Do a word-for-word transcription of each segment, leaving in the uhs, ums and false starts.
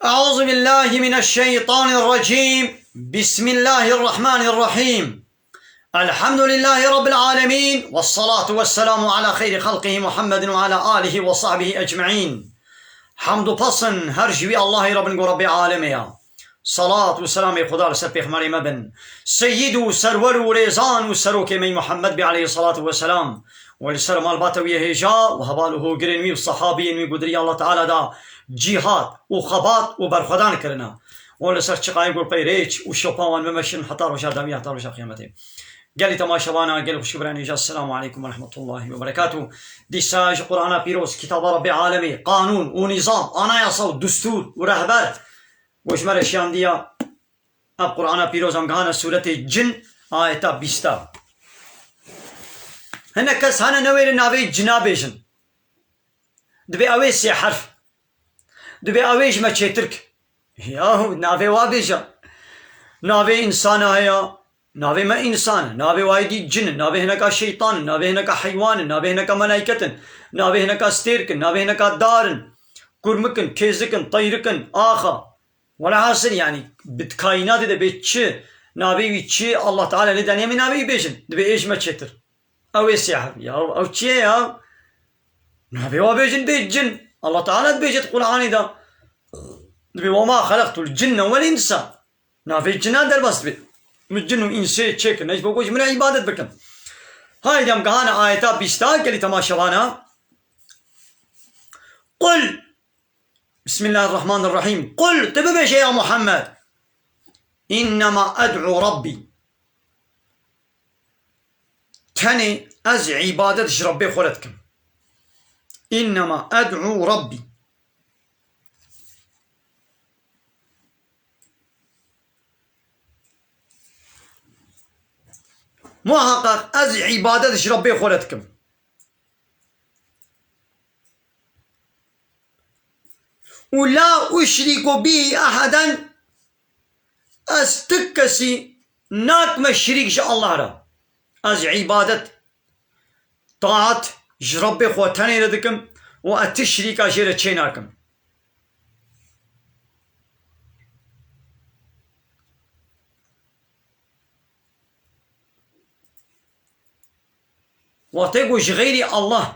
أعوذ بالله من الشيطان الرجيم. بسم الله الرحمن الرحيم. الحمد لله رب العالمين، والصلاة والسلام على خير خلقه محمد وعلى آله وصحبه أجمعين. Hamd û pesn her ji wî Allahê re bin ku Rebbê alemê ya. Salat û selamê Xuda li ser pêxmerê me bin. Seyyid û serwer û rêzan û serokê me Muhammed bî aleyhissalatu vesselam. Û li ser malbata wî hêja û heval û hogirên wî û sahabiyên wî ku di rêya Allah Teala da cîhad û xebat û berxwedan kirine. Û li ser çiqayê ku pey rêç û şopa wan bimeşin heta roja dawî, heta roja qiyametê. Gelî temaşevana, gelî xweşik û birayên hêja, Selamu aleykum ve rahmetullahi ve berekatuh. Dîsa ji Qur'ana Pîroz, kitaba Rebbê alemê, qanûn û nîzam, anayasa û dustûr û rehber, ku ji me re şiyandiya, ev Qur'ana Pîroz em gihane sûretê Cin, ayeta bîsta. Hinek kes hene newêrin navê Cina bêjin. Dibê ew ê sê herf. Dibê ew ê ji me çêtir ki. Yahu navê wa bêje. Navê însana heye. Navê me însan e. Navê wa yê dî cin e. Navê hineka şeytan e. Navê hineka heywan e. Navê hineka melaiket in. Navê hineka stêrk in. Navê hineka dar in. Kurmik in, kêzik in, teyrik in, axa. Welhasil, yanî, bi kaînatê de bê çi, navê wî çi, Allah Teala lê daniye min navê wî bêjin. Dibê ê ji me çêtir. Ew ê sihir. Ya, ew çi ye ya? Navê wa bêjin bê cin. Allah Teala dibêje di Qur'anê de. Dibê, "Ve ma xelaqtul cinne vel insa." Navê cina derbas dibe. Min cin û însê çêkir. Ne ji bo ku ji min re îbadet bikin. Haydi em gihane ayeta bîsta, gelî temaşevana. Qul. Bismillahirrahmanirrahîm. Qul, tu bibêje ya Muhammed. Innema ed'u Rabbi. Tenê ez îbadet ji Rabbê xwe re dikim. Innema ed'u Rabbi. Muhaqqaq ez îbadet ji Rabbê xwe re dikim. Û la uşrîku bîhî eheden, ez ti kesî nakime şirîk ji Allah re. Ez îbadet, taat ji Rebbê xwe tenê re dikim û ez ti şirîka jê re çê nakim. Wextê ku ji xeyrî Allah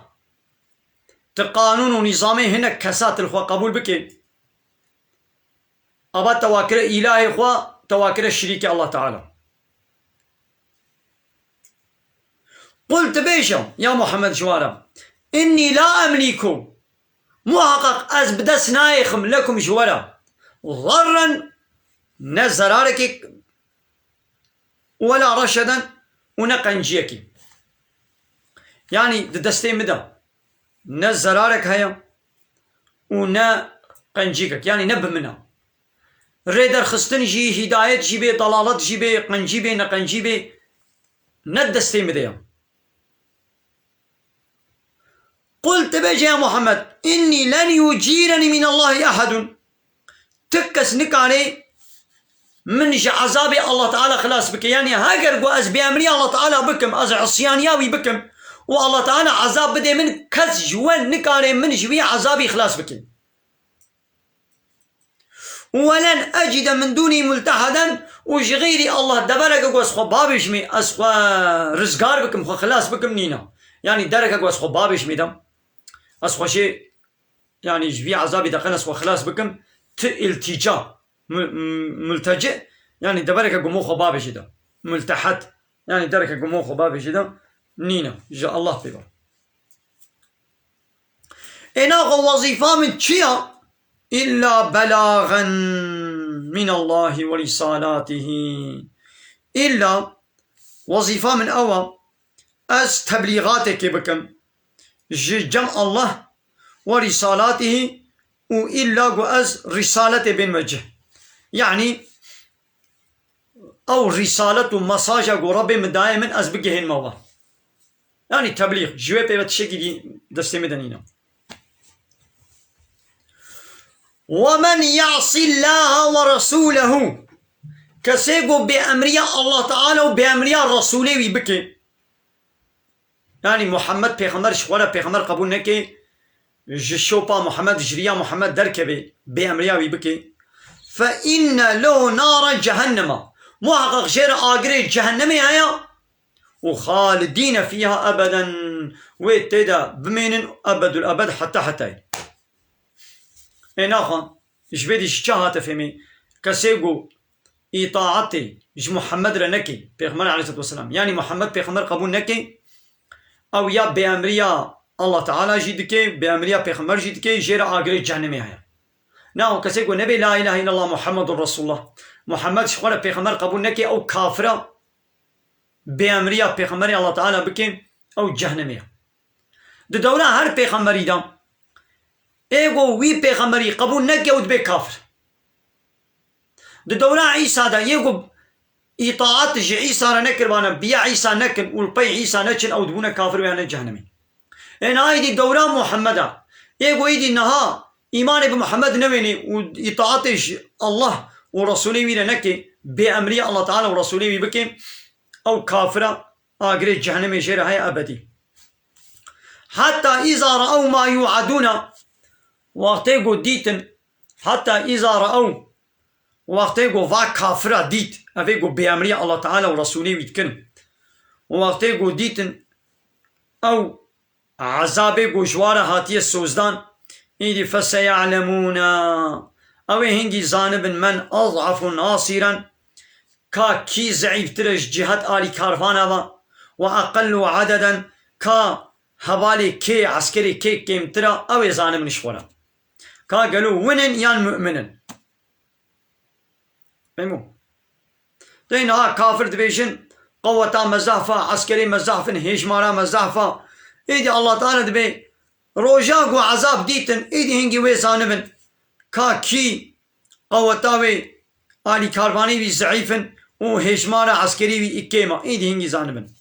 ti qanûn û nîzamê hinek kesa tu li xwe qebûl bikê, ava te wa kire îlahê xwe, te wa kire şirîkê Allah Teala. Qul, tu bêje, ya Muhammed, ji wan re, "Innî la emlîku", muhaqqaq ez bi dest nayêxim, lekum, ji we re, "zarren", ne zerarekê, "wela reşeden", û ne qenciyekî. Yanî di destê min de ne zerarek heye û ne qencîkek, yanî ne bi min e. Rêderxistin jî, hîdayet jî bê, dalalet jî bê, qencî bê, neqencî bê, ne di destê min de ye. Qul, tu bêje ya Muhammed, "Innî len yucîrenî minallahî ehedun." Ti kes nikare min ji ezabê Allah Teala xilas bike. Yanî heger ku ez bêemriya Allah Teala bikim, ez isyaniya wî bikim û Allah Teala ezab bidê min, kes ji we nikare min ji wî ezabî xilas bike. "Welen ecide min dûnî multeheden", û ji xeyrî Allah devereke ku ez xwe bavêjimê, ez xwe rizgar bikim, xwe xilas bikim, nîne. Yanî dereke ku ez xwe bavêjimê de, ez xwe jê, yanî ji vî ezabî de qen ez xwe xilas bikim, ti îltîca, mu-, mu-, multeci, yanî devereke ku min xwe bavêjî de. Multehed, yanî dereke ku min xwe bavêjî de, nîne. Ji Allah pê be. Ê naxwe wezîfa min çi ya? Îlla belaxen min Allahî ve rîsalatihi. Îlla wezîfa min ew e, ez teblîxatekê bikim ji cem Allah ve rîsalatihî û îlla ku ez rîsaletê bênme cih. Yanî ew rîsalet û mesaja ku Rebbê min daye min, ez bigihênme we. Yanî teblîx, ji wê pê ve tiştekî dî destê min de nîne. "Ve men ya'sî Llâhe ve resûlehu." Kesê ku bêemriya Allah Teala û bêemriya Resûlê wî bike, yanî Muhammed pêxember ji xwe re pêxember qebûl neke, ji şopa Muhammed, ji riya Muhammed derkeve, bêemriya wî bike, فإن له نار جهنم. Muhaqqaq jê re agirê cehennemê heye. وخالدين فيها أبدا. Wê tê de bimênin ebedul ebed, heta hetayê. Ê naxwe, ji vê dî ji çi hate fêmê? Kesê ku îtaetê ji Muhammed re neke, Pêxember aleyhisselatu vesselam, yanî Muhammed Pêxember qebûl neke, ew ya bêemriya Allah Teala jî dike, bêemriya Pêxember jî dike, jê re agirê cehennemê heye. Naxwe kesê ku nebê la ilahe illallah Muhammedun Resulullah, Muhammed ji xwe re Pêxember qebûl neke, ew kafir e, bêemriya Pêxemberê Allah Teala bike, ew cehennemê ye. Di dewra her pêxemberî de, ê ku wî pêxemberî qebûl neke, ew dibe kafir. Di dewra Îsa de, yê ku îtaat ji Îsa re nekiribane, biya Îsa nekin û li pey Îsa neçin, ew dibûne kafir û yane cehennemê. Ên aydî dewra Muhammeda, ê ku êdî niha îmanê bi Muhammed newênê û îtaatê ji Allah û Resulê wî re neke, bê emriya Allah Teala û Resulê wî bike, ew kafir e, agirê cehennemê jê re heye ebedî. Heta îza re'ew ma yu'edûne, wextê ku dîtin, heta îza re'ew, wextê ku va kafira dît, evê ku bêemriya Allah Teala û Resulê wî dikin, wextê ku dîtin ew ezabê ku ji wa re hatiye sozdan, îdî feseye'lemûne, ew ê hingî zanibin men az'afu nasîren, ka kî zeîftir e ji cihet alîkarvana ve, we eqellu ededen, ka hevalê kê, eskerê kê kêmtir e, ew ê zanibin ji xwe re. Ka gelo win in yan mu'min in. Fehmo? Tê niha kafir dibêjin, qeweta me zehf e, eskerê me zehf in, hêjmara me zehf e. Êdî Allah Teala dibê, roja ku ezab dîtin, êdî hingî wê zanibin, ka kî qeweta wê alîkarvanê wî zeîf in û hêjmara eskerî wî î kêm e, êdî hingî zanibin.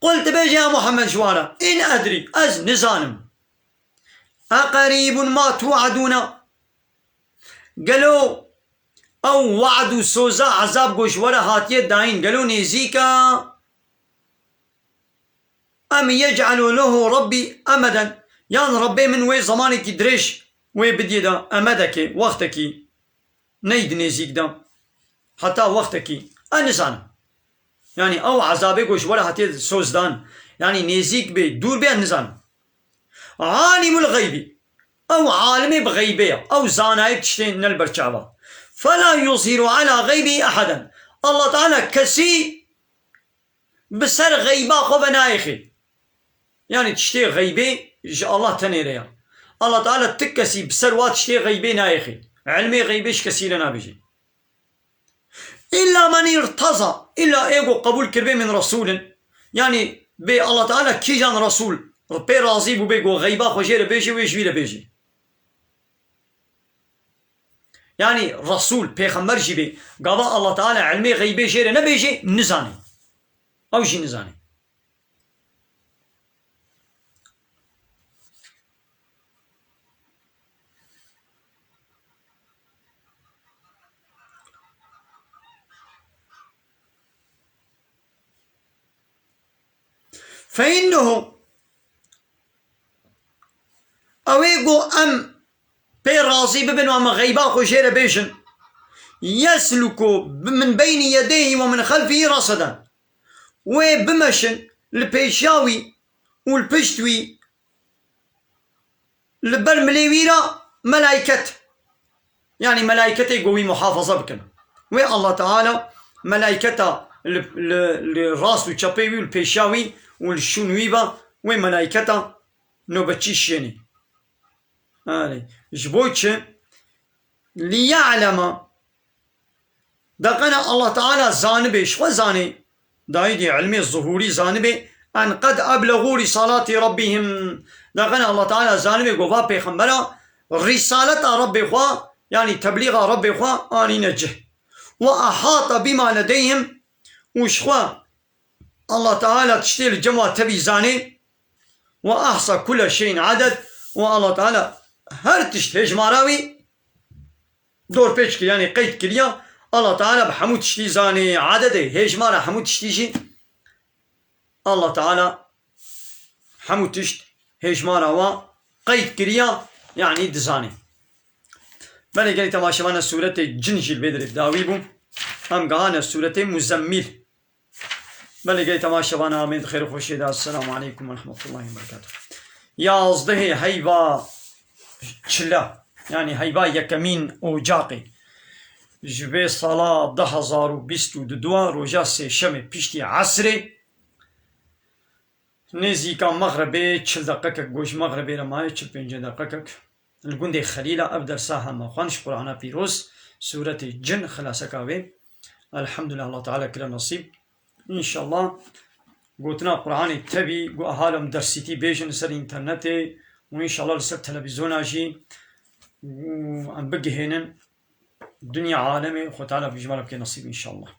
Qul, dibêje ya Muhammed ji wan re, in edrî, ez nizanim. Eqerîbun ma tu'edûne. Gelo ew we'd û soza ezab ku ji we re hatiye dayîn, gelo nêzîk e? Em yec'elu lehu Rabbî emeden, yan Rabbê min wê zemanekî dirêj wê bidiyê de, emedekê, wextekî, neydi nêzîk de, heta wextekî, ez nizanim. Yanî ew ezabê ku ji we re hatiye sozdan, yanî nêzîk bê, dûr bê, ez nizanim. Alimul xeybî, ew alimê bi xeybê ye, ew zanayê tiştên ne li ber çav e. Fela yuzhiru ala xeybî eheden. Allah Teala kesî bi ser xeyba xwe ve nayêxê. Yanî tiştê xeybê ji Allah tenê re ya. Allah Teala ti kesî bi ser wa tiştê xeybê nayêxê. Ilmê xeybê ji kesî re nabêjê. Îlla men îrteza, îlla ê ku qebûl kiribê min resûlin. Yanî bê Allah Teala kîjan resûl pê razî bûbê ku xeyba xwe jê re bêjê, wê ji wî re bêjê. Yanî resûl, pêxember jî bê, gava Allah Teala ilmê xeybê jê re nebêjê, nizanê. Ew jî nizanê. Fe innehu, ew ê ku em pê razî bibin û em xeyba xwe jê re bêjin, yesluku min beynî yedeyhî we min xelfîhî reseden. Wê bimeşin li pêşiya wî û li pişt wî, li ber milê wî re melayket. Yanî melayketê ku wî muhafaza bikin. Wê Allah Teala melayketa li, li, li rast û çepê wî û li pêşiya wî û li şûn wî ve, wê melayketa nobetçî şênê. Erê, ji bo çi? Liya'lema. Deqene Allah Teala zanibê, ji xwe zanê. Dayî dî ilmê zuhûrî zanibê. En qed eblegû rîsalati Rabbîhim. Deqene Allah Teala zanibê ku va pêxembera rîsaleta Rabbê xwe, yanî teblîxa Rabbê xwe anîne cih. Ve ehata bîma ledeyhim. Û ji xwe Allah Teala tiştê li cem wa tevî zanê. Ve ahsa kule şeyin aded. Û Allah Teala her tişt hêjmara wî dorpêç kiriye, yanî qeyd kiriye. Allah Teala bi hemû tiştî zanê, adedê hêjmara hemû tiştî jî Allah Teala hemû tişt hêjmara wa qeyd kiriye, yanî dizanê. Belê gelî temaşevana sûretê Cin jî li vê derê bi dawî bû. Em gehane sûretê Muzemmîl. Belê gelî temaşevana em ê di xêr û xweşiyê de. Esselamu aleykum ve rahmetullahi ve berekatuhu. Yazdehê heyva çile, yanî heyva yekemîn ocaqê. Ji vê sala du hezar û bîst û du roja sêşemê piştî esrê, nêzîka mexrebê çil deqekek, go ji mexrebê re maye çil pêncê deqekek. Li gundê Xelîla ev dersa hema xwend ji Qur'ana pîroz, sûretê Cin, xilaseka wê. Elhamdulillah, Allah Teala kire nesîb. Înşallah gotina Qur'anê tevî, go ehalê em dersîtî bêjin li ser înternetê û înşallah li ser televîzyona jî û em bigihênin dinya alemê, Xwe Teala vî ji me re bike nesîb înşallah.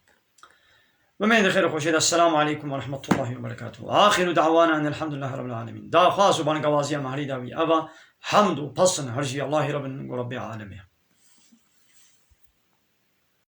Bimeyî di xêr û xweşiyê de. Esselamu aleykum ve rahmetullahi ve berekatuhu. Axiru da'wana enelhamdülillahi rabbil alemin. Daxwaz û bangewaziya me herî dawî eva, hemd û pesn her ji Allahî re bin, go Rebbê alemê.